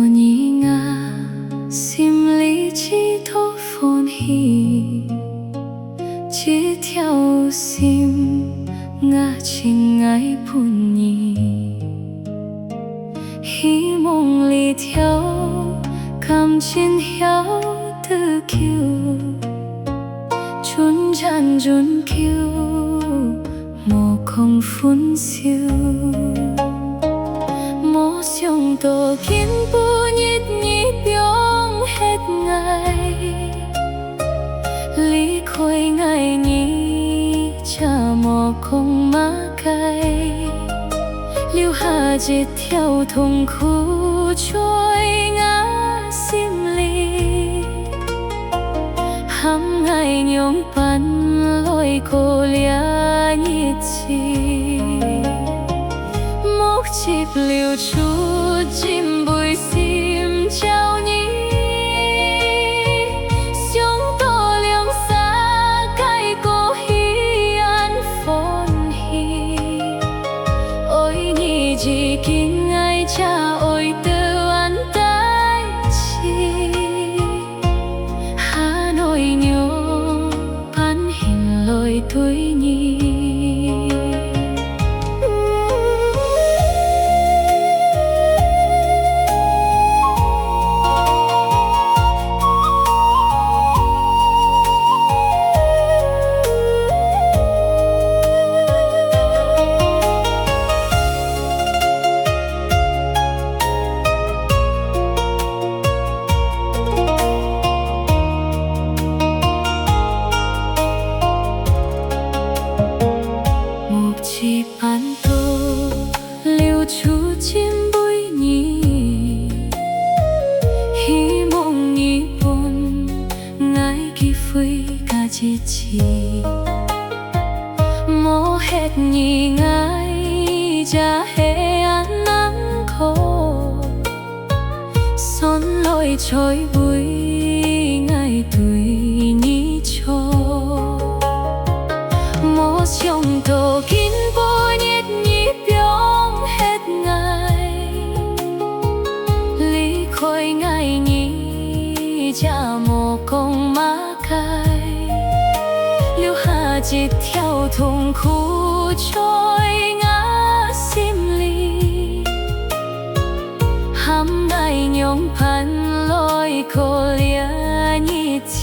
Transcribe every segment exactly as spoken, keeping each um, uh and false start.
你，吾心裡只多歡喜，一條心，吾親愛分你。希望這條感情曉得久，存真永久， 莫講分手。無想到今晡日你放忒𠊎，離開𠊎你才無講麼个，留下一條痛苦在𠊎心裡。 喊𠊎仰般來過這日子？目汁流出，真違心照你。想到兩儕个過去恁歡喜，愛你至今𠊎才愛到恁大志。 還愛仰般形來對你？ 目汁般倒流出，真違你。希望你分𠊎機會甲一次。 無忒你，𠊎也係恁難過，算來才為𠊎對你錯。無想到今晡日你放忒𠊎，離開𠊎你也無講麼个，留下一條痛苦在𠊎心裡，喊𠊎仰般來過這日子？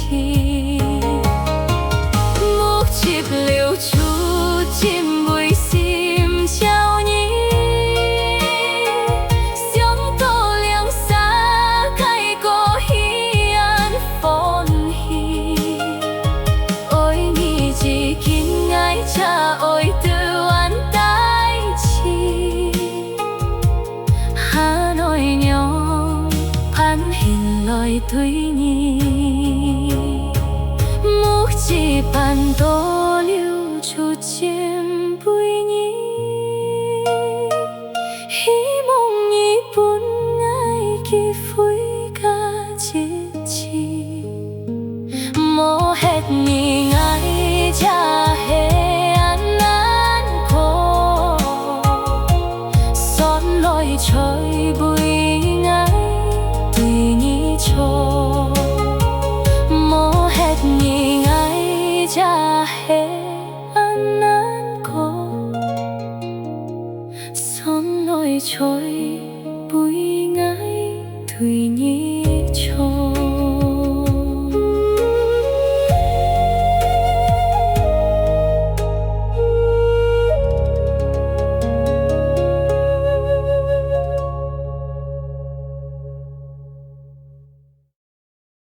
目汁流出，真違心照你。 想到兩儕个過去恁歡喜，愛你至今𠊎才愛到恁大志，還愛仰般形來對你？目汁般倒流出，真違你。 希望你分𠊎機會甲一次，無忒你，𠊎也係恁難過，算來才為𠊎對你錯，無忒你，𠊎也係恁難過。 算來才